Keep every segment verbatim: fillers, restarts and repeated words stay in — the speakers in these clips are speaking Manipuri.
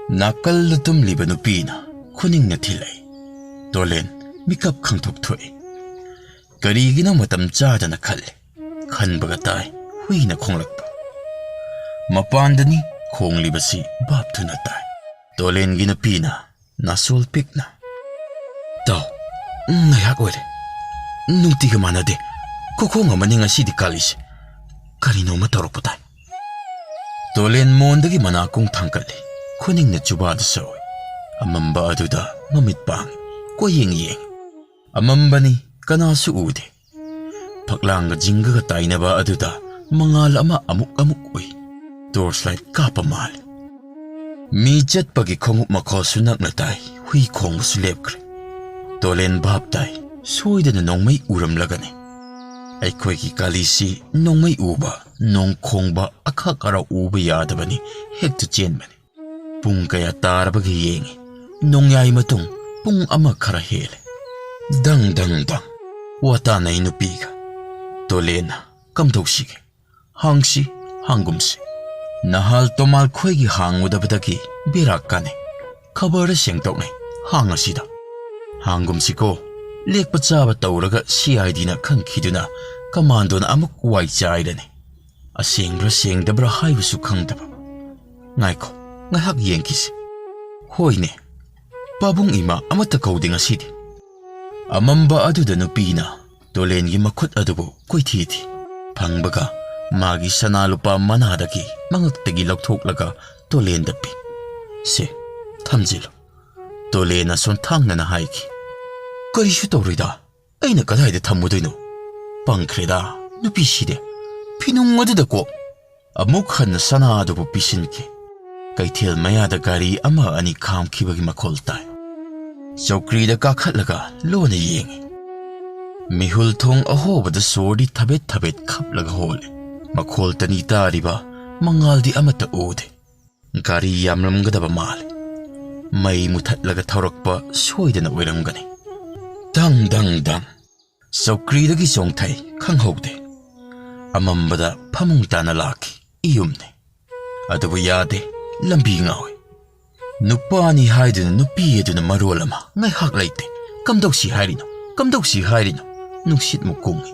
ꯅꯥꯀꯜꯗ ꯇꯨꯝꯂꯤꯕ ꯅꯨꯄꯤꯅ ꯈꯨꯅꯤꯡꯅ ꯊꯤꯜꯂꯛꯏ꯫ ꯇꯣꯂꯦꯟ ꯃꯤꯀꯞ ꯈꯪꯊꯣꯛ ꯊꯣꯛꯏ꯫ ꯀꯔꯤꯒꯤꯅꯣ ꯃꯇꯝ ꯆꯥꯗꯅ ꯈꯜꯂꯤ꯫ ꯈꯟꯕꯒ ꯇꯥꯏ ꯍꯨꯏꯅ ꯈꯣꯡꯂꯛꯄ꯫ ꯃꯄꯥꯟꯗꯅꯤ ꯈꯣꯡꯂꯤꯕꯁꯤ ꯚꯥꯞ ꯊꯨꯅ ꯇꯥꯏ꯫ ꯇꯣꯂꯦꯟꯒꯤ ꯅꯨꯄꯤꯅ ꯅꯥꯁꯣꯜ ꯄꯤꯛꯅ, "ꯇꯥꯎ, ꯉꯥꯏꯍꯥꯛ ꯑꯣꯏꯔꯦ꯫ ꯅꯨꯡꯇꯤꯒ ꯃꯥꯟꯅꯗꯦ꯫ ꯈꯨꯈꯣꯡ ꯑꯃꯅꯤ ꯉꯁꯤꯗꯤ ꯀꯥꯜꯂꯤꯁꯦ꯫ ꯀꯔꯤꯅꯣꯃ ꯇꯧꯔꯛꯄ ꯇꯥꯏ꯫" ꯇꯣꯂꯦꯟ ꯃꯣꯟꯗꯒꯤ ꯃꯅꯥꯀꯣꯡ ꯊꯥꯡꯒꯠꯂꯤ꯫ ꯈꯨꯅꯤꯡꯅ ꯆꯨꯕꯥꯗ ꯁꯧꯏ꯫ ꯑꯃꯝꯕ ꯑꯗꯨꯗ ꯃꯃꯤꯠ ꯄꯥꯡꯏ꯫ ꯀꯣꯏꯌꯦꯡ ꯌꯦꯡꯏ꯫ ꯑꯃꯝꯕꯅꯤ, ꯀꯅꯥꯁꯨ ꯎꯗꯦ꯫ ꯐꯛꯂꯥꯡꯒ ꯖꯤꯡꯒꯒ ꯇꯥꯏꯅꯕ ꯑꯗꯨꯗ ꯃꯉꯥꯜ ꯑꯃ ꯑꯃꯨꯛ ꯑꯃꯨꯛ ꯎꯏ꯫ ꯇꯣꯔꯆ ꯂꯥꯏꯠ ꯀꯥꯞꯄ ꯃꯥꯜꯂꯤ꯫ ꯃꯤ ꯆꯠꯄꯒꯤ ꯈꯣꯡꯎꯞ ꯃꯈꯣꯜꯁꯨ ꯅꯛꯅ ꯇꯥꯏ, ꯍꯨꯏ ꯈꯣꯡꯕꯁꯨ ꯂꯦꯞꯈ꯭ꯔꯦ꯫ ꯇꯣꯂꯦꯟ ꯚꯥꯞ ꯇꯥꯏ, ꯁꯣꯏꯗꯅ ꯅꯣꯡꯃꯩ ꯎꯔꯝꯂꯒꯅꯤ꯫ ꯑꯩꯈꯣꯏꯒꯤ ꯀꯥꯂꯤꯁꯤ ꯅꯣꯡꯃꯩ ꯎꯕ, ꯅꯣꯡ ꯈꯣꯡꯕ, ꯑꯈꯛ ꯑꯔꯥꯎ ꯎꯕ ꯌꯥꯗꯕꯅꯤ, ꯍꯦꯛꯇ ꯆꯦꯟꯕꯅꯤ꯫ ꯄꯨꯡ ꯀꯌꯥ ꯇꯥꯔꯕꯒꯦ ꯌꯦꯡꯏ꯫ ꯅꯣꯡꯌꯥꯏ ꯃꯇꯨꯡ ꯄꯨꯡ ꯑꯃ ꯈꯔ ꯍꯦꯜꯂꯦ꯫ ꯗꯪ ꯗꯪ ꯗꯪ꯫ ꯋꯥ ꯇꯥꯅꯩ ꯅꯨꯄꯤꯒ꯫ ꯇꯣꯂꯦꯟꯅ, "ꯀꯝꯗꯧꯁꯤꯒꯦ? ꯍꯥꯡꯁꯤ, ꯍꯥꯡꯒꯨꯝꯁꯤ꯫ ꯅꯍꯥꯜ ꯇꯣꯃꯥꯜ ꯈꯣꯏꯒꯤ ꯍꯥꯡꯉꯨꯗꯕꯗꯒꯤ ꯕꯦꯔꯥ ꯀꯥꯟꯅꯩ꯫ ꯈꯕꯔꯗ ꯁꯦꯡꯗꯣꯛꯅꯩ ꯍꯥꯡ ꯑꯁꯤꯗ꯫ ꯍꯥꯡꯒꯨꯝꯁꯤꯀꯣ, ꯂꯦꯛꯄ ꯆꯥꯕ ꯇꯧꯔꯒ ꯁꯤ ꯑꯥꯏ ꯗꯤꯅ ꯈꯪꯈꯤꯗꯨꯅ ꯀꯃꯥꯟꯗꯣꯅ ꯑꯃꯨꯛ ꯋꯥꯏ ꯆꯥꯏꯔꯅꯤ꯫ ꯑꯁꯦꯡꯕ꯭ꯔꯥ ꯁꯦꯡꯗꯕ꯭ꯔꯥ ꯍꯥꯏꯕꯁꯨ ꯈꯪꯗꯕ꯫ ꯉꯥꯏꯈꯣ, ꯉꯥꯏꯍꯥꯛ ꯌꯦꯡꯈꯤꯁꯤ꯫ ꯍꯣꯏꯅꯦ, ꯄꯥꯕꯨꯡ ꯏꯃꯥ ꯑꯃꯠꯇ ꯀꯧꯗꯦ ꯉꯁꯤꯗꯤ꯫" ꯑꯃꯝꯕ ꯑꯗꯨꯗ ꯅꯨꯄꯤꯅ ꯇꯣꯂꯦꯟꯒꯤ ꯃꯈꯨꯠ ꯑꯗꯨꯕꯨ ꯀꯣꯏꯊꯤ ꯊꯤ꯫ ꯐꯪꯕꯒ ꯃꯥꯒꯤ ꯁꯅꯥ ꯂꯨꯄꯥ ꯃꯅꯥꯗꯒꯤ ꯃꯉꯛꯇꯒꯤ ꯂꯧꯊꯣꯛꯂꯒ ꯇꯣꯂꯦꯟꯗ ꯄꯤ꯫ "ꯁꯦ, ꯊꯝꯖꯤꯜꯂꯨ꯫" ꯇꯣꯂꯦꯟꯅ ꯁꯣꯟꯊꯥꯡꯅꯅ ꯍꯥꯏꯈꯤ꯫ "ꯀꯔꯤꯁꯨ ꯇꯧꯔꯣꯏꯗ, ꯑꯩꯅ ꯀꯗꯥꯏꯗ ꯊꯝꯃꯨꯗꯣꯏꯅꯣ? ꯄꯪꯈ꯭ꯔꯦꯗ ꯅꯨꯄꯤꯁꯤꯗꯤ꯫" ꯐꯤꯅꯨꯡ ꯑꯗꯨꯗ ꯀꯣ ꯑꯃꯨꯛ ꯍꯟꯅ ꯁꯅꯥ ꯑꯗꯨꯕꯨ ꯄꯤꯁꯤꯟꯈꯤ꯫ ꯀꯩꯊꯦꯜ ꯃꯌꯥꯗ ꯒꯥꯔꯤ ꯑꯃ ꯑꯅꯤ ꯈꯥꯝꯈꯤꯕꯒꯤ ꯃꯈꯣꯜ ꯇꯥꯏ꯫ ꯆꯧꯀ꯭ꯔꯤꯗ ꯀꯥꯈꯠꯂꯒ ꯂꯣꯟꯅ ꯌꯦꯡꯉꯤ꯫ ꯃꯤꯍꯨꯜ ꯊꯣꯡ ꯑꯍꯣꯕꯗ ꯁꯣꯔꯗꯤ ꯊꯕꯦꯠ ꯊꯕꯦꯠ ꯈꯞꯂꯒ ꯍꯣꯜꯂꯤ꯫ ꯃꯈꯣꯜꯇꯅꯤ ꯇꯥꯔꯤꯕ, ꯃꯉꯥꯜꯗꯤ ꯑꯃꯠꯇ ꯎꯗꯦ꯫ ꯒꯥꯔꯤ ꯌꯥꯝꯂꯝꯒꯗꯕ ꯃꯥꯜꯂꯤ꯫ ꯃꯩ ꯃꯨꯊꯠꯂꯒ ꯊꯧꯔꯛꯄ ꯁꯣꯏꯗꯅ ꯑꯣꯏꯔꯝꯒꯅꯤ꯫ ꯗꯪ ꯗꯪ ꯗꯪ꯫ ꯆꯧꯀ꯭ꯔꯤꯗꯒꯤ ꯆꯣꯡꯊꯩ, ꯈꯪꯍꯧꯗꯦ꯫ ꯑꯃꯝꯕꯗ ꯐꯃꯨꯡ ꯇꯥꯅ ꯂꯥꯛꯈꯤ, ꯏꯌꯨꯝꯅꯤ꯫ ꯑꯗꯨꯕꯨ ꯌꯥꯗꯦ, ꯂꯝꯕꯤ ꯉꯥꯎꯏ꯫ ꯅꯨꯄꯥꯅꯤ ꯍꯥꯏꯗꯨꯅ ꯅꯨꯄꯤ ꯑꯗꯨꯅ ꯃꯔꯣꯜ ꯑꯃ ꯉꯥꯏꯍꯥꯛ ꯂꯩꯇꯦ꯫ "ꯀꯝꯗꯧꯁꯤ ꯍꯥꯏꯔꯤꯅꯣ? ꯀꯝꯗꯧꯁꯤ ꯍꯥꯏꯔꯤꯅꯣ?" ꯅꯨꯡꯁꯤꯠꯃꯨꯛ ꯀꯨꯡꯏ꯫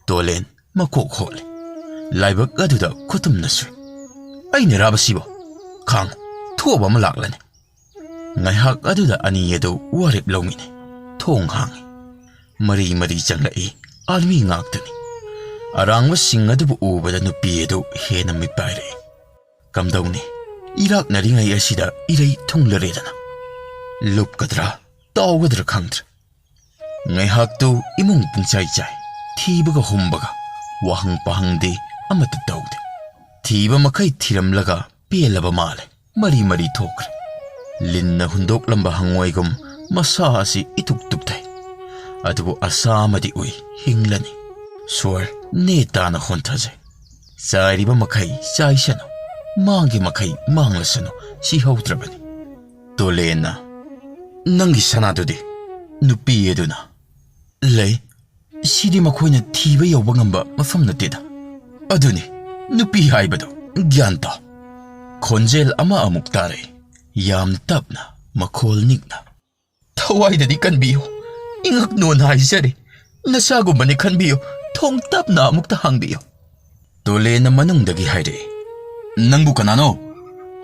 ꯇꯣꯂꯦꯟ ꯃꯀꯣꯛ ꯍꯣꯠꯂꯦ꯫ ꯂꯥꯏꯕꯛ ꯑꯗꯨꯗ ꯈꯨꯇꯨꯝꯅ ꯁꯨꯏ꯫ "ꯑꯩꯅ ꯔꯥꯕꯁꯤꯕꯣ? ꯈꯥꯡꯉꯨ, ꯊꯣꯛꯑꯕ ꯑꯃ ꯂꯥꯛꯂꯅꯤ꯫" ꯉꯥꯏꯍꯥꯛ ꯑꯗꯨꯗ ꯑꯅꯤ ꯑꯗꯨ ꯋꯥꯔꯦꯞ ꯂꯧꯃꯤꯅꯩ꯫ ꯊꯣꯡ ꯍꯥꯡꯏ꯫ ꯃꯔꯤ ꯃꯔꯤ ꯆꯪꯂꯛꯏ꯫ ꯑꯥꯔꯃꯤ ꯉꯥꯛꯇꯅꯤ꯫ ꯑꯔꯥꯡꯕꯁꯤꯡ ꯑꯗꯨꯕꯨ ꯎꯕꯗ ꯅꯨꯄꯤ ꯑꯗꯨ ꯍꯦꯟꯅ ꯃꯤꯠ ꯄꯥꯏꯔꯛꯏ꯫ ꯀꯝꯗꯧꯅꯤ? ꯏꯔꯥꯛꯅꯔꯤꯉꯩ ꯑꯁꯤꯗ ꯏꯔꯩ ꯊꯨꯡꯂꯔꯦꯗꯅ꯫ ꯂꯨꯞꯀꯗ꯭ꯔꯥ, ꯇꯥꯎꯒꯗ꯭ꯔꯥ ꯈꯪꯗ꯭ꯔꯦ꯫ ꯉꯥꯏꯍꯥꯛꯇꯨ ꯏꯃꯨꯡ ꯄꯨꯡꯆꯥꯏ ꯆꯥꯏ꯫ ꯊꯤꯕꯒ ꯍꯨꯝꯕꯒ ꯋꯥꯍꯪ ꯄꯥꯍꯪꯗꯤ ꯑꯃꯠꯇ ꯇꯧꯗꯦ꯫ ꯊꯤꯕ ꯃꯈꯩ ꯊꯤꯔꯝꯂꯒ ꯄꯦꯜꯂꯕ ꯃꯥꯜꯂꯦ꯫ ꯃꯔꯤ ꯃꯔꯤ ꯊꯣꯛꯈ꯭ꯔꯦ꯫ ꯂꯤꯟꯅ ꯍꯨꯟꯗꯣꯛꯂꯝꯕ ꯍꯪꯉꯣꯏꯒꯨꯝ ꯃꯁꯥ ꯑꯁꯤ ꯏꯇꯨꯛ ꯇꯨꯛꯊꯩ꯫ ꯑꯗꯨꯕꯨ ꯑꯁꯥ ꯑꯃꯗꯤ ꯎꯏ, ꯍꯤꯡꯂꯅꯤ꯫ ꯁꯣꯔ ꯅꯦ ꯇꯥꯅ ꯍꯣꯟꯊꯖꯩ꯫ ꯆꯥꯏꯔꯤꯕ ꯃꯈꯩ ꯆꯥꯏꯁꯅꯨ, ꯃꯥꯡꯒꯤ ꯃꯈꯩ ꯃꯥꯡꯂꯁꯅꯨ, ꯁꯤꯍꯧꯗ꯭ꯔꯕꯅꯤ꯫ ꯇꯣꯂꯦꯟꯅ, "ꯅꯪꯒꯤ ꯁꯅꯥꯗꯨꯗꯤ?" ꯅꯨꯄꯤ ꯑꯗꯨꯅ, "ꯂꯩ꯫ ꯁꯤꯗꯤ ꯃꯈꯣꯏꯅ ꯊꯤꯕ ꯌꯧꯕ ꯉꯝꯕ ꯃꯐꯝ ꯅꯠꯇꯦꯗ꯫ ꯑꯗꯨꯅꯤ ꯅꯨꯄꯤ ꯍꯥꯏꯕꯗꯣ, ꯒ꯭ꯌꯥꯟ ꯇꯥꯎ꯫" ꯈꯣꯟꯖꯦꯜ ꯑꯃ ꯑꯃꯨꯛ ꯇꯥꯔꯛꯏ, ꯌꯥꯝꯅ ꯇꯞꯅ, ꯃꯈꯣꯜ ꯅꯤꯛꯅ꯫ "ꯊꯋꯥꯏꯗꯗꯤ ꯀꯟꯕꯤꯌꯨ, ꯏꯉꯛ ꯅꯣꯟ ꯍꯥꯏꯖꯔꯤ꯫ ꯅꯆꯥꯒꯨꯝꯕꯅꯤ ꯈꯟꯕꯤꯌꯨ, ꯊꯣꯡ ꯇꯞꯅ ꯑꯃꯨꯛꯇ ꯍꯥꯡꯕꯤꯌꯨ꯫" ꯇꯣꯂꯦꯟꯅ ꯃꯅꯨꯡꯗꯒꯤ ꯍꯥꯏꯔꯛꯏ, "ꯅꯪꯕꯨ ꯀꯅꯥꯅꯣ?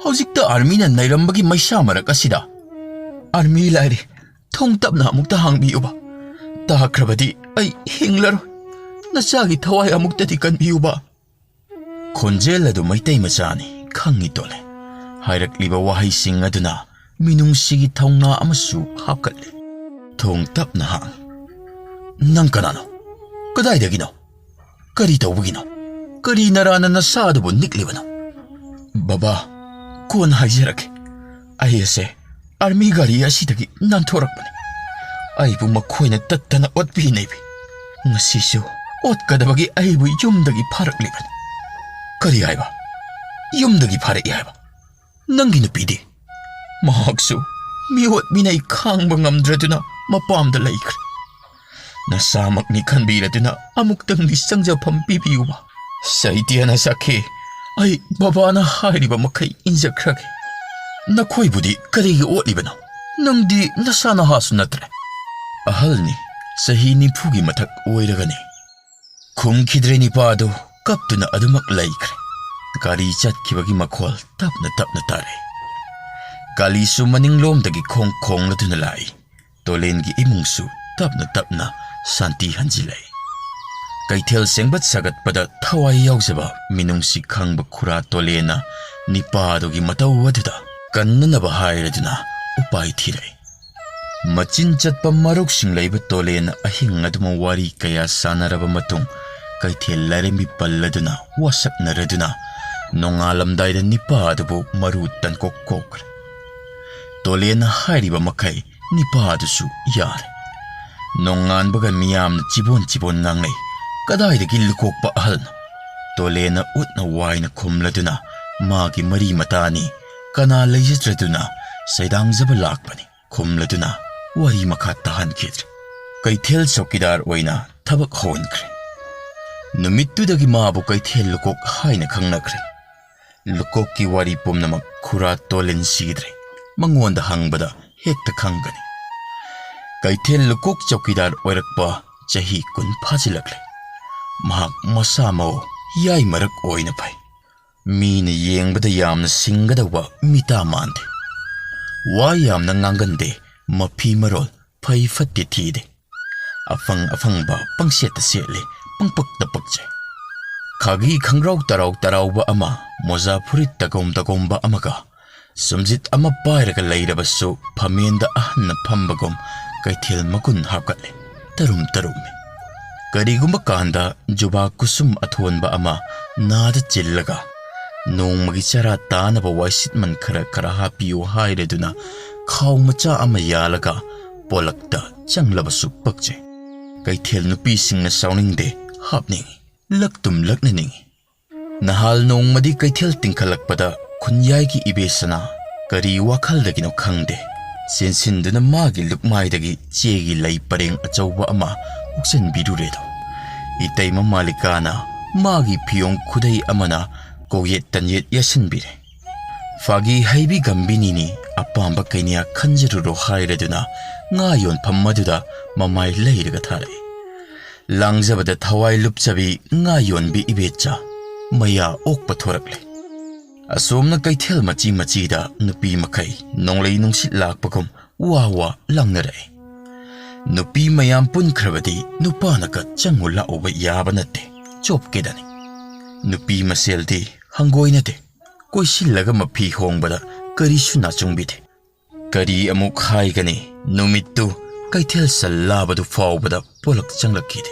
ꯍꯧꯖꯤꯛꯇ ꯑꯥꯔꯃꯤꯅ ꯅꯩꯔꯝꯕꯒꯤ ꯃꯩꯁꯥ ꯃꯔꯛ ꯑꯁꯤꯗ?" "ꯑꯥꯔꯃꯤ ꯂꯥꯏꯔꯤ, ꯊꯣꯡ ꯇꯞꯅ ꯑꯃꯨꯛꯇ ꯍꯥꯡꯕꯤꯌꯨꯕ꯫ ꯇꯥꯈ꯭ꯔꯕꯗꯤ ꯑꯩ ꯍꯤꯡꯂꯔꯣꯏ꯫ ꯅꯆꯥꯒꯤ ꯊꯋꯥꯏ ꯑꯃꯨꯛꯇꯗꯤ ꯀꯟꯕꯤꯌꯨꯕ꯫" ꯈꯣꯟꯖꯦꯜ ꯑꯗꯨ ꯃꯩꯇꯩ ꯃꯆꯥꯅꯤ, ꯈꯪꯉꯤ ꯇꯣꯂꯦꯟ꯫ ꯍꯥꯏꯔꯛꯂꯤꯕ ꯋꯥꯍꯩꯁꯤꯡ ꯑꯗꯨꯅ ꯃꯤꯅꯨꯡꯁꯤꯒꯤ ꯊꯧꯅꯥ ꯑꯃꯁꯨ ꯍꯥꯞꯀꯠꯂꯤ꯫ ꯊꯣꯡ ꯇꯞꯅ ꯍꯥꯡ꯫ "ꯅꯪ ꯀꯅꯥꯅꯣ? ꯀꯗꯥꯏꯗꯒꯤꯅꯣ? ꯀꯔꯤ ꯇꯧꯕꯒꯤꯅꯣ? ꯀꯔꯤ ꯅꯔꯥꯅ ꯅꯁꯥ ꯑꯗꯨꯕꯨ ꯅꯤꯛꯂꯤꯕꯅꯣ?" "ꯕꯕꯥ, ꯀꯣꯟꯅ ꯍꯥꯏꯖꯔꯛꯀꯦ꯫ ꯑꯩ ꯑꯁꯦ ꯑꯥꯔꯃꯤ ꯒꯥꯔꯤ ꯑꯁꯤꯗꯒꯤ ꯅꯥꯟꯊꯣꯔꯛꯄꯅꯤ꯫ ꯑꯩꯕꯨ ꯃꯈꯣꯏꯅ ꯇꯠꯇꯅ ꯑꯣꯠꯄꯤ ꯅꯩꯕꯤ꯫ ꯉꯁꯤꯁꯨ ꯑꯣꯠꯀꯗꯕꯒꯤ ꯑꯩꯕꯨ ꯌꯨꯝꯗꯒꯤ ꯐꯥꯔꯛꯂꯤꯕꯅꯤ꯫" "ꯀꯔꯤ ꯍꯥꯏꯕ? ꯌꯨꯝꯗꯒꯤ ꯐꯥꯔꯛꯏ ꯍꯥꯏꯕ? ꯅꯪꯒꯤ ꯅꯨꯄꯤꯗꯤ?" "ꯃꯍꯥꯛꯁꯨ ꯃꯤꯑꯣꯠ ꯃꯤꯅꯩ ꯈꯥꯡꯕ ꯉꯝꯗ꯭ꯔꯗꯨꯅ ꯃꯄꯥꯝꯗ ꯂꯩꯈ꯭ꯔꯦ꯫ ꯅꯁꯥꯃꯛꯅꯤ ꯈꯟꯕꯤꯔꯗꯨꯅ ꯑꯃꯨꯛꯇꯪꯗꯤ ꯆꯪꯖꯐꯝ ꯄꯤꯕꯤꯌꯨꯕ꯫" "ꯁꯩꯇ꯭ꯌꯅ ꯁꯥꯈꯤ, ꯑꯩ ꯕꯕꯥꯅ ꯍꯥꯏꯔꯤꯕ ꯃꯈꯩ ꯏꯟꯖꯈ꯭ꯔꯒꯦ꯫" "ꯅꯈꯣꯏꯕꯨꯗꯤ ꯀꯔꯤꯒꯤ ꯑꯣꯠꯂꯤꯕꯅꯣ? ꯅꯪꯗꯤ ꯅꯁꯥ ꯅꯍꯥꯁꯨ ꯅꯠꯇ꯭ꯔꯦ꯫" "ꯑꯍꯜꯅꯤ, ꯆꯍꯤ ꯅꯤꯐꯨꯒꯤ ꯃꯊꯛ ꯑꯣꯏꯔꯒꯅꯤ꯫" ꯈꯨꯝꯈꯤꯗ꯭ꯔꯦ ꯅꯤꯄꯥꯗꯨ꯫ ꯀꯞꯇꯨꯅ ꯑꯗꯨꯃꯛ ꯂꯩꯈ꯭ꯔꯦ꯫ ꯒꯥꯔꯤ ꯆꯠꯈꯤꯕꯒꯤ ꯃꯈꯣꯜ ꯇꯞꯅ ꯇꯞꯅ ꯇꯥꯔꯛꯏ꯫ ꯀꯥꯂꯤꯁꯨ ꯃꯅꯤꯡꯂꯣꯝꯗꯒꯤ ꯈꯣꯡ ꯈꯣꯡꯂꯗꯨꯅ ꯂꯥꯛꯏ꯫ ꯇꯣꯂꯦꯟꯒꯤ ꯏꯃꯨꯡꯁꯨ ꯇꯞꯅ ꯇꯞꯅ ꯁꯥꯟꯇꯤ ꯍꯟꯖꯤꯜꯂꯛꯏ꯫ ꯀꯩꯊꯦꯜ ꯁꯦꯝꯒꯠ ꯁꯥꯒꯠꯄꯗ ꯊꯋꯥꯏ ꯌꯥꯎꯖꯕ ꯃꯤꯅꯨꯡꯁꯤ ꯈꯪꯕ ꯈꯨꯔꯥ ꯇꯣꯂꯦꯟꯅ ꯅꯤꯄꯥꯗꯨꯒꯤ ꯃꯇꯧ ꯑꯗꯨꯗ ꯀꯟꯅꯅꯕ ꯍꯥꯏꯔꯗꯨꯅ ꯎꯄꯥꯏ ꯊꯤꯔꯛꯏ꯫ ꯃꯆꯤꯟ ꯆꯠꯄ ꯃꯔꯨꯞꯁꯤꯡ ꯂꯩꯕ ꯇꯣꯂꯦꯟꯅ ꯑꯍꯤꯡ ꯑꯗꯨꯃ ꯋꯥꯔꯤ ꯀꯌꯥ ꯁꯥꯟꯅꯔꯕ ꯃꯇꯨꯡ, ꯀꯩꯊꯦꯜ ꯂꯥꯏꯔꯦꯝꯕꯤ ꯄꯜꯂꯗꯨꯅ ꯋꯥꯁꯛꯅꯔꯗꯨꯅ ꯅꯣꯡꯉꯥꯜꯂꯝꯗꯥꯏꯗ ꯅꯤꯄꯥ ꯑꯗꯨꯕꯨ ꯃꯔꯨ ꯇꯟꯀꯣꯛ ꯀꯣꯛꯈ꯭ꯔꯦ꯫ ꯇꯣꯂꯦꯟꯅ ꯍꯥꯏꯔꯤꯕ ꯃꯈꯩ ꯅꯤꯄꯥ ꯑꯗꯨꯁꯨ ꯌꯥꯔꯦ꯫ ꯅꯣꯡꯉꯥꯟꯕꯒ ꯃꯤꯌꯥꯝꯅ ꯆꯤꯕꯣꯟ ꯆꯤꯕꯣꯟ ꯉꯥꯡꯅꯩ꯫ "ꯀꯗꯥꯏꯗꯒꯤ ꯂꯨꯀꯣꯛꯄ ꯑꯍꯜꯅꯣ?" ꯇꯣꯂꯦꯟꯅ ꯎꯠꯅ ꯋꯥꯏꯅ ꯈꯨꯝꯂꯗꯨꯅ ꯃꯥꯒꯤ ꯃꯔꯤ ꯃꯇꯥꯅꯤ, ꯀꯅꯥ ꯂꯩꯖꯗ꯭ꯔꯗꯨꯅ ꯁꯩꯗꯥꯡꯖꯕ ꯂꯥꯛꯄꯅꯤ ꯈꯨꯝꯂꯗꯨꯅ ꯋꯥꯔꯤ ꯃꯈꯥ ꯇꯥꯍꯟꯈꯤꯗ꯭ꯔꯦ꯫ ꯀꯩꯊꯦꯜ ꯆꯧꯀꯤꯗꯥꯔ ꯑꯣꯏꯅ ꯊꯕꯛ ꯍꯧꯍꯟꯈ꯭ꯔꯦ꯫ ꯅꯨꯃꯤꯠꯇꯨꯗꯒꯤ ꯃꯥꯕꯨ ꯀꯩꯊꯦꯜ ꯂꯨꯀꯣꯛ ꯍꯥꯏꯅ ꯈꯪꯅꯈ꯭ꯔꯦ꯫ ꯂꯨꯀꯣꯛꯀꯤ ꯋꯥꯔꯤ ꯄꯨꯝꯅꯃꯛ ꯈꯨꯔꯥ ꯇꯣꯂꯦꯟ ꯁꯤꯗ꯭ꯔꯦ꯫ ꯃꯉꯣꯟꯗ ꯍꯪꯕꯗ ꯍꯦꯛꯇ ꯈꯪꯒꯅꯤ꯫ ꯀꯩꯊꯦꯜ ꯂꯨꯀꯣꯛ ꯆꯧꯀꯤꯗꯥꯔ ꯑꯣꯏꯔꯛꯄ ꯆꯍꯤ ꯀꯨꯟ ꯐꯥꯖꯤꯜꯂꯛꯂꯦ꯫ ꯃꯍꯥꯛ ꯃꯁꯥ ꯃꯎ ꯌꯥꯏ ꯃꯔꯛ ꯑꯣꯏꯅ ꯐꯩ꯫ ꯃꯤꯅ ꯌꯦꯡꯕꯗ ꯌꯥꯝꯅ ꯁꯤꯡꯒꯗꯧꯕ ꯃꯤꯇꯥ ꯃꯥꯟꯗꯦ꯫ ꯋꯥ ꯌꯥꯝꯅ ꯉꯥꯡꯒꯟꯗꯦ, ꯃꯐꯤ ꯃꯔꯣꯜ ꯐꯩ ꯐꯠꯇꯦ ꯊꯤꯗꯦ꯫ ꯑꯐꯪ ꯑꯐꯪꯕ ꯄꯪꯁꯦꯠꯇ ꯁꯦꯠꯂꯦ, ꯄꯪꯄꯛꯇ ꯄꯛꯆꯩ꯫ ꯈꯥꯒꯤ ꯈꯪꯒ꯭ꯔꯥꯎ ꯇꯔꯥꯎ ꯇꯔꯥꯎꯕ ꯑꯃ, ꯃꯣꯖꯥ ꯐꯨꯔꯤꯠ ꯇꯒꯣꯝ ꯇꯒꯣꯝꯕ ꯑꯃꯒ, ꯁꯨꯝꯖꯤꯠ ꯑꯃ ꯄꯥꯏꯔꯒ ꯂꯩꯔꯕꯁꯨ ꯐꯝꯃꯦꯟꯗ ꯑꯍꯟꯅ ꯐꯝꯕꯒꯨꯝ ꯀꯩꯊꯦꯜ ꯃꯒꯨꯟ ꯍꯥꯞꯀꯠꯂꯦ꯫ ꯇꯔꯨꯝ ꯇꯔꯨꯝꯃꯤ꯫ ꯀꯔꯤꯒꯨꯝꯕ ꯀꯥꯟꯗ ꯖꯨꯕꯥ ꯀꯨꯁꯨꯝ ꯑꯊꯣꯟꯕ ꯑꯃ ꯅꯥꯗ ꯆꯤꯜꯂꯒ, "ꯅꯣꯡꯃꯒꯤ ꯆꯔꯥ ꯇꯥꯅꯕ ꯋꯥꯏꯁꯤꯠꯃꯟ ꯈꯔ ꯈꯔ ꯍꯥꯞꯄꯤꯌꯨ" ꯍꯥꯏꯔꯗꯨꯅ ꯈꯥꯎ ꯃꯆꯥ ꯑꯃ ꯌꯥꯜꯂꯒ ꯄꯣꯂꯛꯇ ꯆꯪꯂꯕꯁꯨ ꯄꯛꯆꯩ꯫ ꯀꯩꯊꯦꯜ ꯅꯨꯄꯤꯁꯤꯡꯅ ꯁꯥꯎꯅꯤꯡꯗꯦ, ꯍꯥꯞꯅꯤꯡꯏ, ꯂꯛꯇꯨꯝ ꯂꯛꯅꯅꯤꯡꯏ꯫ ꯅꯍꯥꯜ ꯅꯣꯡꯃꯗꯤ ꯀꯩꯊꯦꯜ ꯇꯤꯡꯈꯠꯂꯛꯄꯗ ꯈꯨꯟꯌꯥꯏꯒꯤ ꯏꯕꯦꯁꯅꯥ ꯀꯔꯤ ꯋꯥꯈꯜꯗꯒꯤꯅꯣ ꯈꯪꯗꯦ, ꯆꯦꯟꯁꯤꯟꯗꯨꯅ ꯃꯥꯒꯤ ꯂꯨꯛꯃꯥꯏꯗꯒꯤ ꯆꯦꯒꯤ ꯂꯩ ꯄꯔꯦꯡ ꯑꯆꯧꯕ ꯑꯃ ꯍꯨꯛꯆꯟꯕꯤꯔꯨꯔꯦꯗꯣ꯫ ꯏꯇꯩꯃ ꯃꯥꯂꯤꯀꯥꯅ ꯃꯥꯒꯤ ꯐꯤꯌꯣꯡ ꯈꯨꯗꯩ ꯑꯃꯅ ꯀꯣꯛꯌꯦꯠ ꯇꯟꯌꯦꯠ ꯌꯦꯠꯁꯤꯟꯕꯤꯔꯦ꯫ "ꯐꯥꯒꯤ ꯍꯩꯕꯤ ꯒꯝꯕꯤꯅꯤꯅꯤ, ꯑꯄꯥꯝꯕ ꯀꯩꯅꯌꯥ ꯈꯟꯖꯔꯨꯔꯣ" ꯍꯥꯏꯔꯗꯨꯅ ꯉꯥ ꯌꯣꯟꯐꯝ ꯑꯗꯨꯗ ꯃꯃꯥꯏ ꯂꯩꯔꯒ ꯊꯥꯔꯛꯏ꯫ ꯂꯥꯡꯖꯕꯗ ꯊꯋꯥꯏ ꯂꯨꯞꯆꯕꯤ ꯉꯥ ꯌꯣꯟꯕꯤ ꯏꯕꯦꯆꯥ ꯃꯌꯥ ꯑꯣꯛꯄ ꯊꯣꯔꯛꯂꯦ꯫ ꯑꯁꯣꯝꯅ ꯀꯩꯊꯦꯜ ꯃꯆꯤ ꯃꯆꯤꯗ ꯅꯨꯄꯤ ꯃꯈꯩ ꯅꯣꯡꯂꯩ ꯅꯨꯡꯁꯤꯠ ꯂꯥꯛꯄꯒꯨꯝ ꯋꯥ ꯋꯥ ꯂꯥꯡꯅꯔꯛꯏ꯫ ꯅꯨꯄꯤ ꯃꯌꯥꯝ ꯄꯨꯟꯈ꯭ꯔꯕꯗꯤ ꯅꯨꯄꯥꯅꯒ ꯆꯪꯉꯨ ꯂꯥꯛꯎꯕ ꯌꯥꯕ ꯅꯠꯇꯦ, ꯆꯣꯞꯀꯦꯗꯅꯤ꯫ ꯅꯨꯄꯤ ꯃꯁꯦꯜꯗꯤ ꯍꯪꯒꯣꯏꯅꯗꯦ, ꯀꯣꯏꯁꯤꯜꯂꯒ ꯃꯐꯤ ꯍꯣꯡꯕꯗ ꯀꯔꯤꯁꯨ ꯅꯥꯆꯨꯡꯕꯤꯗꯦ꯫ ꯀꯔꯤ ꯑꯃꯨꯛ ꯍꯥꯏꯒꯅꯤ, ꯅꯨꯃꯤꯠꯇꯨ ꯀꯩꯊꯦꯜ ꯁꯜ ꯂꯥꯕꯗꯨ ꯐꯥꯎꯕꯗ ꯄꯣꯂꯛ ꯆꯪꯂꯛꯈꯤꯗꯦ꯫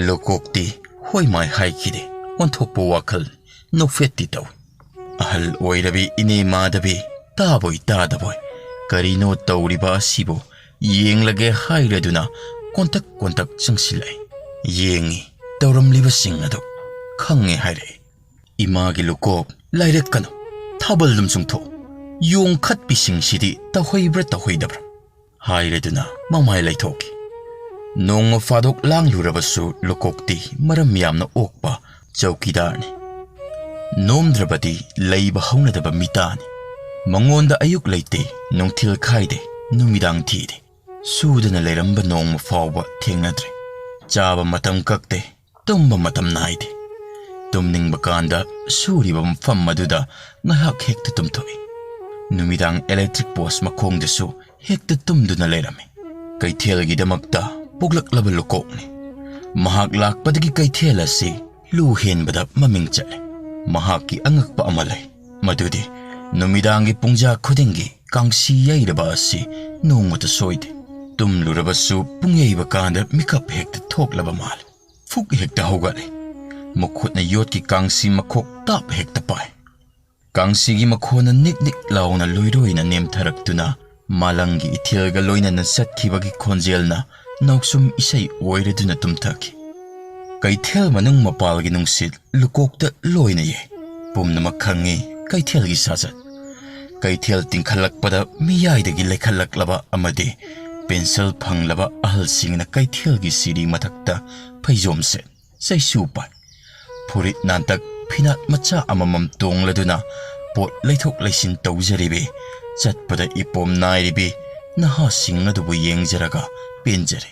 ꯂꯨꯀꯣꯛꯇꯤ ꯍꯣꯏ ꯃꯥꯏ ꯍꯥꯏꯈꯤꯗꯦ, ꯑꯣꯟꯊꯣꯛꯄ ꯋꯥꯈꯜ ꯅꯣꯛꯐꯦꯠꯇꯤ ꯇꯧꯏ꯫ ꯑꯍꯜ ꯑꯣꯏꯔꯕꯤ ꯏꯅꯦ ꯃꯥꯙꯕꯤ ꯇꯥꯕꯣꯏ ꯇꯥꯗꯕꯣꯏ, ꯀꯔꯤꯅꯣ ꯇꯧꯔꯤꯕ ꯑꯁꯤꯕꯨ ꯌꯦꯡꯂꯒꯦ ꯍꯥꯏꯔꯗꯨꯅ ꯀꯣꯟꯇꯛ ꯀꯣꯟꯇꯛ ꯆꯪꯁꯤꯜꯂꯛꯏ꯫ ꯌꯦꯡꯉꯤ, ꯇꯧꯔꯝꯂꯤꯕꯁꯤꯡ ꯑꯗꯨ ꯈꯪꯉꯦ ꯍꯥꯏꯔꯛꯏ꯫ "ꯏꯃꯥꯒꯤ ꯂꯨꯀꯣꯛ, ꯂꯥꯏꯔꯛꯀꯅꯨ, ꯊꯥꯕꯜꯗꯨꯝ ꯆꯨꯡꯊꯣꯛꯎ꯫ ꯌꯣꯡ ꯈꯠꯄꯤꯁꯤꯡꯁꯤꯗꯤ ꯇꯧꯍꯩꯕ꯭ꯔꯥ ꯇꯧꯍꯩꯗꯕ꯭ꯔꯥ?" ꯍꯥꯏꯔꯗꯨꯅ ꯃꯃꯥꯏ ꯂꯩꯊꯣꯛꯈꯤ꯫ ꯅꯣꯡꯃ ꯐꯥꯗꯣꯛ ꯂꯥꯡꯂꯨꯔꯕꯁꯨ ꯂꯨꯀꯣꯛꯇꯤ ꯃꯔꯝ ꯌꯥꯝꯅ ꯑꯣꯛꯄ ꯆꯧꯀꯤꯗꯥꯔꯅꯤ꯫ ꯅꯣꯝꯗ꯭ꯔꯕꯗꯤ ꯂꯩꯕ ꯍꯧꯅꯗꯕ ꯃꯤꯇꯥꯅꯤ꯫ ꯃꯉꯣꯟꯗ ꯑꯌꯨꯛ ꯂꯩꯇꯦ, ꯅꯨꯡꯊꯤꯜ ꯈꯥꯏꯗꯦ, ꯅꯨꯃꯤꯗꯥꯡ ꯊꯤꯗꯦ꯫ ꯁꯨꯗꯅ ꯂꯩꯔꯝꯕ ꯅꯣꯡꯃ ꯐꯥꯎꯕ ꯊꯦꯡꯅꯗ꯭ꯔꯤ꯫ ꯆꯥꯕ ꯃꯇꯝ ꯀꯛꯇꯦ, ꯇꯨꯝꯕ ꯃꯇꯝ ꯅꯥꯏꯗꯦ꯫ ꯇꯨꯝꯅꯤꯡꯕ ꯀꯥꯟꯗ ꯁꯨꯔꯤꯕ ꯃꯐꯝ ꯑꯗꯨꯗ ꯉꯥꯏꯍꯥꯛ ꯍꯦꯛꯇ ꯇꯨꯝꯊꯣꯛꯏ꯫ ꯅꯨꯃꯤꯗꯥꯡ electric post ꯃꯈꯣꯡꯗꯁꯨ ꯍꯦꯛꯇ ꯇꯨꯝꯗꯨꯅ ꯂꯩꯔꯝꯃꯤ꯫ ꯀꯩꯊꯦꯜꯒꯤꯗꯃꯛꯇ ꯄꯣꯛꯂꯛꯂꯕ ꯂꯨꯀꯣꯛꯅꯤ꯫ ꯃꯍꯥꯛ ꯂꯥꯛꯄꯗꯒꯤ ꯀꯩꯊꯦꯜ ꯑꯁꯤ ꯂꯨ ꯍꯦꯟꯕꯗ ꯃꯃꯤꯡ ꯆꯠꯂꯤ꯫ ꯃꯍꯥꯛꯀꯤ ꯑꯉꯛꯄ ꯑꯃ ꯂꯩ, ꯃꯗꯨꯗꯤ ꯅꯨꯃꯤꯗꯥꯡꯒꯤ ꯄꯨꯡꯖꯥ ꯈꯨꯗꯤꯡꯒꯤ ꯀꯥꯡꯁꯤ ꯌꯩꯔꯕ ꯑꯁꯤ ꯅꯣꯡꯃꯇ ꯁꯣꯏꯗꯦ꯫ ꯇꯨꯝꯂꯨꯔꯕꯁꯨ ꯄꯨꯡ ꯌꯩꯕ ꯀꯥꯟꯗ ꯃꯤꯀꯞ ꯍꯦꯛꯇ ꯊꯣꯛꯂꯕ ꯃꯥꯜꯂꯤ꯫ ꯐꯨꯛ ꯍꯦꯛꯇ ꯍꯧꯒꯠꯂꯤ꯫ ꯃꯈꯨꯠꯅ ꯌꯣꯠꯀꯤ ꯀꯥꯡꯁꯤ ꯃꯈꯣꯛ ꯇꯥꯞ ꯍꯦꯛꯇ ꯄꯥꯏ꯫ ꯀꯥꯡꯁꯤꯒꯤ ꯃꯈꯣꯟꯅ ꯅꯤꯛ ꯅꯤꯛ ꯂꯥꯎꯅ ꯂꯣꯏꯔꯣꯏꯅ ꯅꯦꯝꯊꯔꯛꯇꯨꯅ ꯃꯥꯂꯪꯒꯤ ꯏꯊꯤꯜꯒ ꯂꯣꯏꯅꯅ ꯆꯠꯈꯤꯕꯒꯤ ꯈꯣꯟꯖꯦꯜꯅ ꯅꯥꯎꯁꯨꯝ ꯏꯁꯩ ꯑꯣꯏꯔꯗꯨꯅ ꯇꯨꯝꯊꯈꯤ꯫ ꯀꯩꯊꯦꯜ ꯃꯅꯨꯡ ꯃꯄꯥꯜꯒꯤ ꯅꯨꯡꯁꯤꯠ ꯂꯨꯀꯣꯛꯇ ꯂꯣꯏꯅ ꯌꯩ꯫ ꯄꯨꯝꯅꯃꯛ ꯈꯪꯉꯤ ꯀꯩꯊꯦꯜꯒꯤ ꯁꯥꯖꯠ꯫ ꯀꯩꯊꯦꯜ ꯇꯤꯡꯈꯠꯂꯛꯄꯗ ꯃꯤꯌꯥꯏꯗꯒꯤ ꯂꯩꯈꯠꯂꯛꯂꯕ ꯑꯃꯗꯤ ꯄꯦꯟꯁꯤꯜ ꯐꯪꯂꯕ ꯑꯍꯜꯁꯤꯡꯅ ꯀꯩꯊꯦꯜꯒꯤ ꯁꯤꯔꯤ ꯃꯊꯛꯇ ꯐꯩꯖꯣꯝ ꯁꯦꯠ, ꯆꯩꯁꯨ ꯄꯥꯏ, ꯐꯨꯔꯤꯠ ꯅꯥꯟꯇꯛ ꯐꯤꯅꯥꯠ ꯃꯆꯥ ꯑꯃꯃꯝ ꯇꯣꯡꯂꯗꯨꯅ ꯄꯣꯠ ꯂꯩꯊꯣꯛ ꯂꯩꯁꯤꯟ ꯇꯧꯖꯔꯤꯕꯤ, ꯆꯠꯄꯗ ꯏꯄꯣꯝ ꯅꯥꯏꯔꯤꯕꯤ ꯅꯍꯥꯁꯤꯡ ꯑꯗꯨꯕꯨ ꯌꯦꯡꯖꯔꯒ ꯄꯦꯟꯖꯔꯦ꯫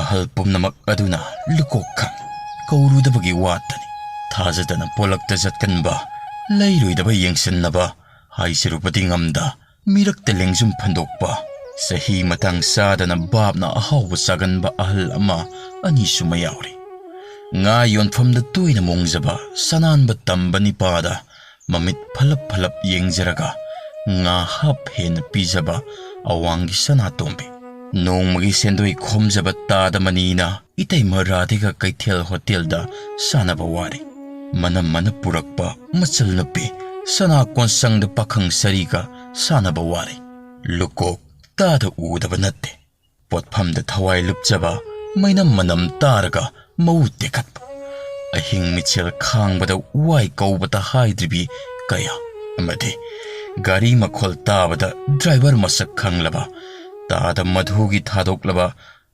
ꯑꯍꯜ ꯄꯨꯝꯅꯃꯛ ꯑꯗꯨꯅ ꯂꯨꯀꯣꯛ ꯈꯪ ꯀꯧꯔꯨꯗꯕꯒꯤ ꯋꯥꯇꯅꯤ꯫ ꯊꯥꯖꯗꯅ ꯄꯣꯂꯛꯇ ꯆꯠꯀꯟꯕ, ꯂꯩꯔꯣꯏꯗꯕ ꯌꯦꯡꯁꯤꯟꯅꯕ, ꯍꯥꯏꯖꯔꯨꯕꯗꯤ ꯉꯝꯗ, ꯃꯤꯔꯛꯇ ꯂꯦꯡꯖꯨꯝ ꯐꯟꯗꯣꯛꯄ, ꯆꯍꯤ ꯃꯇꯥꯡ ꯆꯥꯗꯅ ꯚꯥꯞꯅ ꯑꯍꯥꯎꯕ ꯆꯥꯒꯟꯕ ꯑꯍꯜ ꯑꯃ ꯑꯅꯤꯁꯨ ꯃꯌꯥꯎꯔꯤ꯫ ꯉꯥ ꯌꯣꯟꯐꯝꯗ ꯇꯣꯏꯅ ꯃꯣꯡꯖꯕ ꯁꯅꯥꯟꯕ ꯇꯝꯕ ꯅꯤꯄꯥꯗ ꯃꯃꯤꯠ ꯐꯂꯞ ꯐꯂꯞ ꯌꯦꯡꯖꯔꯒ ꯉꯥ ꯍꯥꯞ ꯍꯦꯟꯅ ꯄꯤꯖꯕ ꯑꯋꯥꯡꯒꯤ ꯁꯅꯥꯇꯣꯝꯕꯤ꯫ ꯅꯣꯡꯃꯒꯤ ꯁꯦꯟꯗꯣꯏ ꯈꯣꯝꯖꯕ ꯇꯥꯗ ꯃꯅꯤꯅ ꯏꯇꯩꯃ ꯔꯥꯙꯤꯒ ꯀꯩꯊꯦꯜ ꯍꯣꯇꯦꯜꯗ ꯁꯥꯟꯅꯕ ꯋꯥꯔꯤ꯫ ꯃꯅꯝ ꯃꯅ ꯄꯨꯔꯛꯄ ꯃꯆꯜ ꯅꯨꯄꯤ ꯁꯅꯥ ꯀꯣꯟꯁꯪꯗ ꯄꯥꯈꯪ ꯁꯔꯤꯒ ꯁꯥꯟꯅꯕ ꯋꯥꯔꯤ꯫ ꯂꯨꯀꯣꯛ ꯇꯥꯗ ꯎꯗꯕ ꯅꯠꯇꯦ꯫ ꯄꯣꯠꯐꯝꯗ ꯊꯋꯥꯏ ꯂꯨꯞꯆꯕ, ꯃꯩꯅꯝ ꯃꯅꯝ ꯇꯥꯔꯒ ꯃꯎ ꯇꯦꯛꯈꯠꯄ, ꯑꯍꯤꯡ ꯃꯤꯠꯁꯦꯜ ꯈꯥꯡꯕꯗ ꯋꯥꯏ ꯀꯧꯕꯇ ꯍꯥꯏꯗ꯭ꯔꯤꯕꯤ ꯀꯌꯥ, ꯑꯃꯗꯤ ꯒꯥꯔꯤ ꯃꯈꯣꯜ ꯇꯥꯕꯗ ꯗ꯭ꯔꯥꯏꯚꯔ ꯃꯁꯛ ꯈꯪꯂꯕ, ꯇꯥꯗ ꯃꯙꯨꯒꯤ ꯊꯥꯗꯣꯛꯂꯕ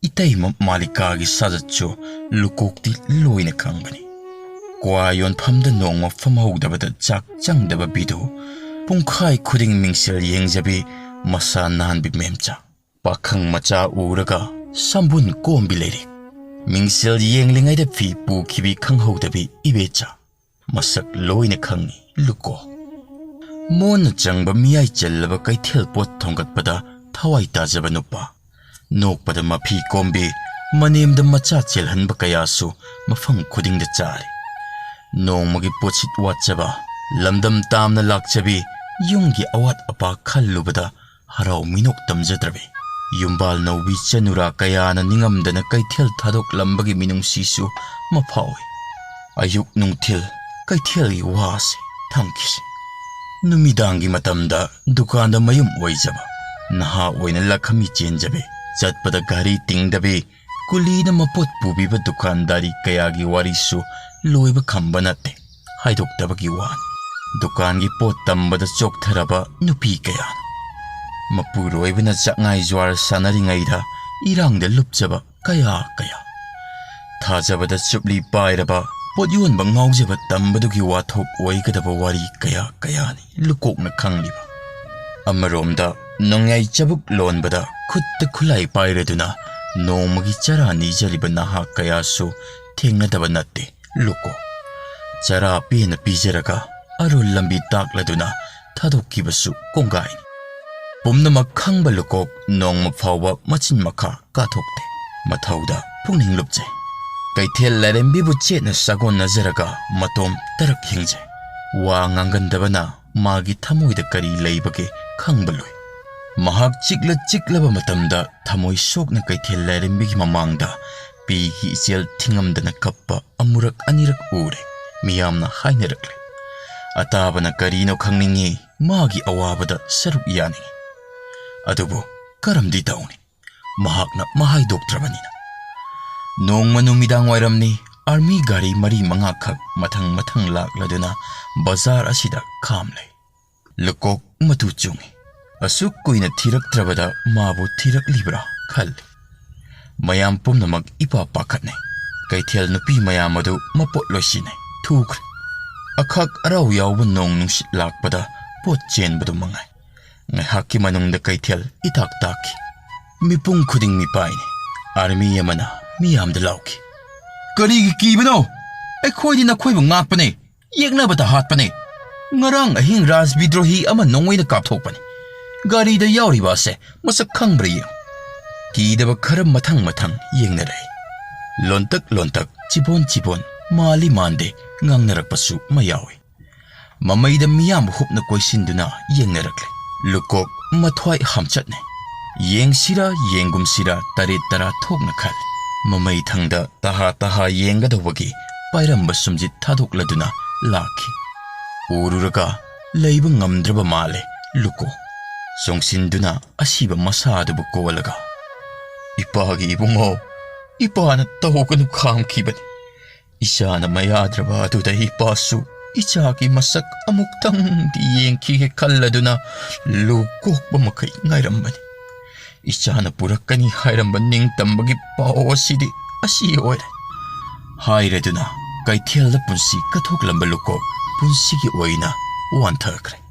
ꯏꯇꯩꯃ ꯃꯥꯂꯤꯀꯥꯒꯤ ꯁꯥꯖꯠꯁꯨ ꯂꯨꯀꯣꯛꯇꯤ ꯂꯣꯏꯅ ꯈꯪꯕꯅꯤ꯫ ꯀ꯭ꯋꯥ ꯌꯣꯟꯐꯝꯗ ꯅꯣꯡꯃ ꯐꯝꯍꯧꯗꯕꯗ ꯆꯥꯛ ꯆꯪꯗꯕ ꯕꯤꯗꯨ, ꯄꯨꯡꯈꯥꯏ ꯈꯨꯗꯤꯡ ꯃꯤꯡꯁꯦꯜ ꯌꯦꯡꯖꯕꯤ ꯃꯁꯥ ꯅꯥꯟꯕꯤ ꯃꯦꯝꯆꯥ, ꯄꯥꯈꯪ ꯃꯆꯥ ꯎꯔꯒ ꯁꯝꯕꯨꯟ ꯀꯣꯝꯕꯤ ꯂꯩꯔꯤ, ꯃꯤꯡꯁꯦꯜ ꯌꯦꯡꯂꯤꯉꯩꯗ ꯐꯤ ꯄꯨꯈꯤꯕꯤ ꯈꯪꯍꯧꯗꯕꯤ ꯏꯕꯦꯆꯥ, ꯃꯁꯛ ꯂꯣꯏꯅ ꯈꯪꯉꯤ ꯂꯨꯀꯣ꯫ ꯃꯣꯟꯅ ꯆꯪꯕ ꯃꯤꯌꯥꯏ ꯆꯜꯂꯕ ꯀꯩꯊꯦꯜ ꯄꯣꯠ ꯊꯣꯡꯒꯠꯄꯗ ꯊꯋꯥꯏ ꯇꯥꯖꯕ ꯅꯨꯄꯥ, ꯅꯣꯛꯄꯗ ꯃꯐꯤ ꯀꯣꯝꯕꯤ, ꯃꯅꯦꯝꯗ ꯃꯆꯥ ꯆꯦꯜꯍꯟꯕ ꯀꯌꯥꯁꯨ ꯃꯐꯝ ꯈꯨꯗꯤꯡꯗ ꯆꯥꯔꯤ꯫ ꯅꯣꯡꯃꯒꯤ ꯄꯣꯠꯁꯤꯠ ꯋꯥꯠꯆꯕ, ꯂꯝꯗꯝ ꯇꯥꯝꯅ ꯂꯥꯛꯆꯕꯤ, ꯌꯨꯝꯒꯤ ꯑꯋꯥꯠ ꯑꯄꯥ ꯈꯜꯂꯨꯕꯗ ꯍꯔꯥꯎ ꯃꯤꯅꯣꯛ ꯇꯝꯖꯗ꯭ꯔꯕꯤ ꯌꯨꯝꯕꯥꯜ ꯅꯧꯕꯤ ꯆꯅꯨꯔꯥ ꯀꯌꯥꯅ ꯅꯤꯡꯉꯝꯗꯅ ꯀꯩꯊꯦꯜ ꯊꯥꯗꯣꯛꯂꯝꯕꯒꯤ ꯃꯤꯅꯨꯡꯁꯤꯁꯨ ꯃꯐꯥꯎꯏ꯫ ꯑꯌꯨꯛ ꯅꯨꯡꯊꯤꯜ ꯀꯩꯊꯦꯜꯒꯤ ꯋꯥꯁꯦ ꯊꯝꯈꯤꯁꯤ꯫ ꯅꯨꯃꯤꯗꯥꯡꯒꯤ ꯃꯇꯝꯗ ꯗꯨꯀꯥꯟꯗ ꯃꯌꯨꯝ ꯑꯣꯏꯖꯕ, ꯅꯍꯥ ꯑꯣꯏꯅ ꯂꯈꯃꯤ ꯆꯦꯟꯖꯕꯤ, ꯆꯠꯄꯗ ꯘꯔꯤ ꯇꯤꯡꯗꯕꯤ, ꯀꯨꯂꯤꯅ ꯃꯄꯣꯠ ꯄꯨꯕꯤꯕ ꯗꯨꯀꯥꯟꯗꯥꯔꯤ ꯀꯌꯥꯒꯤ ꯋꯥꯔꯤꯁꯨ ꯂꯣꯏꯕ ꯈꯝꯕ ꯅꯠꯇꯦ꯫ ꯍꯥꯏꯗꯣꯛꯇꯕꯒꯤ ꯋꯥꯅꯤ꯫ ꯗꯨꯀꯥꯟꯒꯤ ꯄꯣꯠ ꯇꯝꯕꯗ ꯆꯣꯛꯊꯔꯕ ꯅꯨꯄꯤ ꯀꯌꯥꯅ, ꯃꯄꯨꯔꯣꯏꯕꯅ ꯆꯥꯛꯉꯥꯏ ꯖ꯭ꯋꯥꯔ ꯁꯥꯟꯅꯔꯤꯉꯩꯗ ꯏꯔꯥꯡꯗ ꯂꯨꯞꯆꯕ ꯀꯌꯥ ꯀꯌꯥ, ꯊꯥꯖꯕꯗ ꯆꯨꯞꯂꯤ ꯄꯥꯏꯔꯕ ꯄꯣꯠ ꯌꯣꯟꯕ ꯉꯥꯎꯖꯕ ꯇꯝꯕꯗꯨꯒꯤ ꯋꯥꯊꯣꯛ ꯑꯣꯏꯒꯗꯕ ꯋꯥꯔꯤ ꯀꯌꯥ ꯀꯌꯥꯅꯤ ꯂꯨꯀꯣꯛꯅ ꯈꯪꯂꯤꯕ꯫ ꯑꯃꯔꯣꯝꯗ ꯅꯣꯡꯌꯥꯏ ꯆꯕꯨꯛ ꯂꯣꯟꯕꯗ ꯈꯨꯠꯇ ꯈꯨꯠꯂꯥꯏ ꯄꯥꯏꯔꯗꯨꯅ ꯅꯣꯡꯃꯒꯤ ꯆꯔꯥ ꯅꯤꯖꯔꯤꯕ ꯅꯍꯥ ꯀꯌꯥꯁꯨ ꯊꯦꯡꯅꯗꯕ ꯅꯠꯇꯦ ꯂꯨꯀꯣꯛ꯫ ꯆꯔꯥ ꯄꯦꯟꯅ ꯄꯤꯖꯔꯒ ꯑꯔꯣꯜ ꯂꯝꯕꯤ ꯇꯥꯛꯂꯗꯨꯅ ꯊꯥꯗꯣꯛꯈꯤꯕꯁꯨ ꯀꯣꯡꯒꯥꯏꯅꯤ꯫ ꯄꯨꯝꯅꯃꯛ ꯈꯪꯕ ꯂꯨꯀꯣꯛ ꯅꯣꯡꯃ ꯐꯥꯎꯕ ꯃꯆꯤꯟ ꯃꯈꯥ ꯀꯥꯊꯣꯛꯇꯦ꯫ ꯃꯊꯧꯗ ꯄꯨꯛꯅꯤꯡ ꯂꯨꯞꯆꯩ꯫ ꯀꯩꯊꯦꯜ ꯂꯥꯏꯔꯦꯝꯕꯤꯕꯨ ꯆꯦꯠꯅ ꯁꯥꯒꯣꯟꯅꯖꯔꯒ ꯃꯇꯣꯝ ꯇꯔꯛ ꯍꯤꯡꯖꯩ꯫ ꯋꯥ ꯉꯥꯡꯒꯟꯗꯕꯅ ꯃꯥꯒꯤ ꯊꯃꯣꯏꯗ ꯀꯔꯤ ꯂꯩꯕꯒꯦ ꯈꯪꯕ ꯂꯣꯏ꯫ ꯃꯍꯥꯛ ꯆꯤꯛꯂ ꯆꯤꯛꯂꯕ ꯃꯇꯝꯗ ꯊꯃꯣꯏ ꯁꯣꯛꯅ ꯀꯩꯊꯦꯜ ꯂꯥꯏꯔꯦꯝꯕꯤꯒꯤ ꯃꯃꯥꯡꯗ ꯄꯤꯒꯤ ꯏꯆꯦꯜ ꯊꯤꯉꯝꯗꯅ ꯀꯞꯄ ꯑꯃꯨꯔꯛ ꯑꯅꯤꯔꯛ ꯎꯔꯦ꯫ ꯃꯤꯌꯥꯝꯅ ꯍꯥꯏꯅꯔꯛꯂꯦ꯫ ꯑꯇꯥꯕꯅ ꯀꯔꯤꯅꯣ ꯈꯪꯅꯤꯡꯉꯤ, ꯃꯥꯒꯤ ꯑꯋꯥꯕꯗ ꯁꯔꯨꯛ ꯌꯥꯅꯤꯡꯉꯤ꯫ ꯑꯗꯨꯕꯨ ꯀꯔꯝꯗꯤ ꯇꯧꯅꯤ? ꯃꯍꯥꯛꯅ ꯃꯍꯥꯏꯗꯣꯛꯇ꯭ꯔꯕꯅꯤꯅ꯫ ꯅꯣꯡꯃ ꯅꯨꯃꯤꯗꯥꯡ ꯋꯥꯏꯔꯝꯅꯤ, ꯑꯥꯔꯃꯤ ꯒꯥꯔꯤ ꯃꯔꯤ ꯃꯉꯥꯈꯛ ꯃꯊꯪ ꯃꯊꯪ ꯂꯥꯛꯂꯗꯨꯅ ꯕꯖꯥꯔ ꯑꯁꯤꯗ ꯈꯥꯝꯂꯦ꯫ ꯂꯨꯀꯣꯛ ꯃꯇꯨ ꯆꯨꯡꯉꯤ꯫ ꯑꯁꯨꯛ ꯀꯨꯏꯅ ꯊꯤꯔꯛꯇ꯭ꯔꯕꯗ ꯃꯥꯕꯨ ꯊꯤꯔꯛꯂꯤꯕ꯭ꯔꯥ ꯈꯜꯂꯤ꯫ ꯃꯌꯥꯝ ꯄꯨꯝꯅꯃꯛ ꯏꯄꯥ ꯄꯥꯈꯠꯅꯩ꯫ ꯀꯩꯊꯦꯜ ꯅꯨꯄꯤ ꯃꯌꯥꯝ ꯑꯗꯨ ꯃꯄꯣꯠ ꯂꯣꯏꯁꯤꯟꯅꯩ꯫ ꯊꯨꯈ꯭ꯔꯦ꯫ ꯑꯈꯥꯛ ꯑꯔꯥꯎ ꯌꯥꯎꯕ ꯅꯣꯡ ꯅꯨꯡꯁꯤꯠ ꯂꯥꯛꯄꯗ ꯄꯣꯠ ꯆꯦꯟꯕꯗꯨ ꯃꯉꯥꯏ꯫ ꯉꯥꯏꯍꯥꯛꯀꯤ ꯃꯅꯨꯡꯗ ꯀꯩꯊꯦꯜ ꯏꯇꯥꯛ ꯇꯥꯛꯈꯤ꯫ ꯃꯤꯄꯨꯝ ꯈꯨꯗꯤꯡ ꯃꯤꯄꯥꯏꯅꯤ꯫ ꯑꯥꯔꯃꯤ ꯑꯃꯅ ꯃꯤꯌꯥꯝꯗ ꯂꯥꯎꯈꯤ, "ꯀꯔꯤꯒꯤ ꯀꯤꯕꯅꯣ? ꯑꯩꯈꯣꯏꯗꯤ ꯅꯈꯣꯏꯕꯨ ꯉꯥꯛꯄꯅꯦ, ꯌꯦꯛꯅꯕꯗ ꯍꯥꯠꯄꯅꯦ꯫ ꯉꯔꯥꯡ ꯑꯍꯤꯡ ꯔꯥꯖꯕꯤꯗ꯭ꯔꯣꯍꯤ ꯑꯃ ꯅꯣꯡꯃꯩꯅ ꯀꯥꯞꯊꯣꯛꯄꯅꯤ꯫ ꯒꯥꯔꯤꯗ ꯌꯥꯎꯔꯤꯕ ꯑꯁꯦ ꯃꯁꯛ ꯈꯪꯕ꯭ꯔꯥ ꯌꯦꯡꯉꯨ꯫" ꯀꯤꯗꯕ ꯈꯔ ꯃꯊꯪ ꯃꯊꯪ ꯌꯦꯡꯅꯔꯛꯏ꯫ ꯂꯣꯟꯇꯛ ꯂꯣꯟꯇꯛ, ꯆꯤꯕꯣꯟ ꯆꯤꯕꯣꯟ, ꯃꯥꯜꯂꯤ ꯃꯥꯟꯗꯦ ꯉꯥꯡꯅꯔꯛꯄꯁꯨ ꯑꯃ ꯌꯥꯎꯏ꯫ ꯃꯃꯩꯗ ꯃꯤꯌꯥꯝ ꯍꯨꯞꯅ ꯀꯣꯏꯁꯤꯟꯗꯨꯅ ꯌꯦꯡꯅꯔꯛꯂꯦ꯫ ꯂꯨꯀꯣꯛ ꯃꯊ꯭ꯋꯥꯏ ꯍꯥꯝꯆꯠꯅꯩ꯫ ꯌꯦꯡꯁꯤꯔꯥ ꯌꯦꯡꯒꯨꯝꯁꯤꯔꯥ ꯇꯔꯦꯠ ꯇꯔꯥ ꯊꯣꯛꯅ ꯈꯜꯂꯤ꯫ ꯃꯃꯩ ꯊꯪꯗ ꯇꯍꯥ ꯇꯍꯥ ꯌꯦꯡꯒꯗꯧꯕꯒꯤ ꯄꯥꯏꯔꯝꯕ ꯁꯨꯝꯖꯤꯠ ꯊꯥꯗꯣꯛꯂꯗꯨꯅ ꯂꯥꯛꯈꯤ꯫ ꯎꯔꯨꯔꯒ ꯂꯩꯕ ꯉꯝꯗ꯭ꯔꯕ ꯃꯥꯜꯂꯦ ꯂꯨꯀꯣꯛ꯫ ꯆꯣꯡꯁꯤꯟꯗꯨꯅ ꯑꯁꯤꯕ ꯃꯁꯥ ꯑꯗꯨꯕꯨ ꯀꯣꯜꯂꯒ, "ꯏꯄꯥꯒꯤ ꯏꯕꯨꯡꯉꯣ, ꯏꯄꯥꯅ ꯇꯧꯒꯅꯨ ꯈꯥꯝꯈꯤꯕꯅꯤ꯫ ꯏꯆꯥꯅ ꯃꯌꯥꯗ꯭ꯔꯕ ꯑꯗꯨꯗ ꯏꯄꯥꯁꯨ ꯏꯆꯥꯒꯤ ꯃꯁꯛ ꯑꯃꯨꯛꯇꯪꯗꯤ ꯌꯦꯡꯈꯤꯒꯦ ꯈꯜꯂꯗꯨꯅ ꯂꯨ ꯀꯣꯛꯄ ꯃꯈꯩ ꯉꯥꯏꯔꯝꯕꯅꯤ꯫ ꯏꯆꯥꯅ ꯄꯨꯔꯛꯀꯅꯤ ꯍꯥꯏꯔꯝꯕ ꯅꯤꯡꯇꯝꯕꯒꯤ ꯄꯥꯎ ꯑꯁꯤꯗꯤ ꯑꯁꯤ ꯑꯣꯏꯔꯦ꯫" ꯍꯥꯏꯔꯗꯨꯅ ꯀꯩꯊꯦꯜꯗ ꯄꯨꯟꯁꯤ ꯀꯠꯊꯣꯛꯂꯝꯕ ꯂꯨꯀꯣꯛ ꯄꯨꯟꯁꯤꯒꯤ ꯑꯣꯏꯅ ꯋꯥꯟꯊꯈ꯭ꯔꯦ꯫